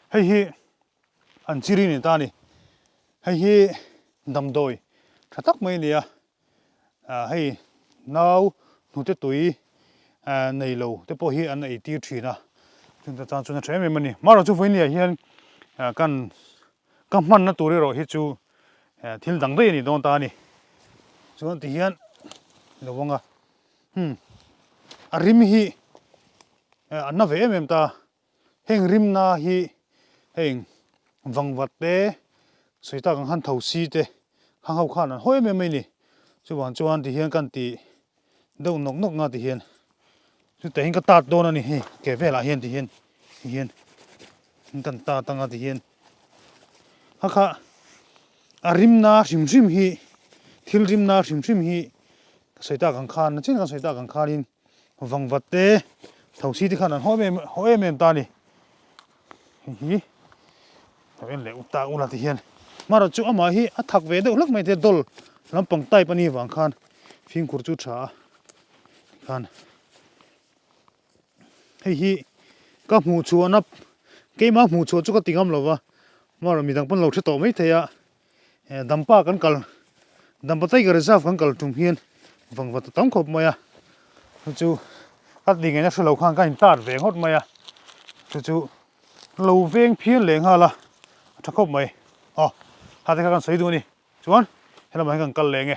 Hei hi an chiri ni ta a ni. Hei hi damdawi tha tak mai a ni a, hei nau hnute tui nei lo te pawh hi an ei tir thin a, chungte tan chuan a tha em em a ni. Marawh chu vawinia hian kan ka hmanna tur erawh hi chu thil dang daih a ni dawn ta a ni. Chuan tihian lo vang a, hmm a rim hi a na ve em em ta. Heng rimna hi heng vangvat te, sawi tak ang khan thosi te khang ho khan an haw em em mai a ni. Chuvang chuan tihian kan ti deuh nawk nawk nga tihian chutah hian ka tat dawn a ni hei ke velah hian tihian tihian kan tat anga tihian kha kha a rimna hrim hrim hi thil rimna hrim hrim hi ka sawi tak ang khan nachin kan sawi tak ang khanin Vangvat te thosi te khan an haw em haw em em ta a ni. Hei hi lo en leh ta ula ti hian marawh chu amah hi a thak ve deuh hlek mai te dawl lampang type a nih vang khan fimkhur chu tha a tikhan hei hi ka hmuh chhuahna keimah hmuh chhuah chu ka ti ngam lova marawh midang pawn lo hre tawh maithei a. Dampa kan kal Dampa Tiger Reserve kan kal tum hian vangvat a tam khawp mai a, chu chu ka ti ngaihna hre lo khan ka intar ve ngawt mai a, chu chu lo veng phian leh nghal a, a tha khawp mai. Aw, hate kha kan sawi duh a ni. Chuan helamah hian kan kal leh nge.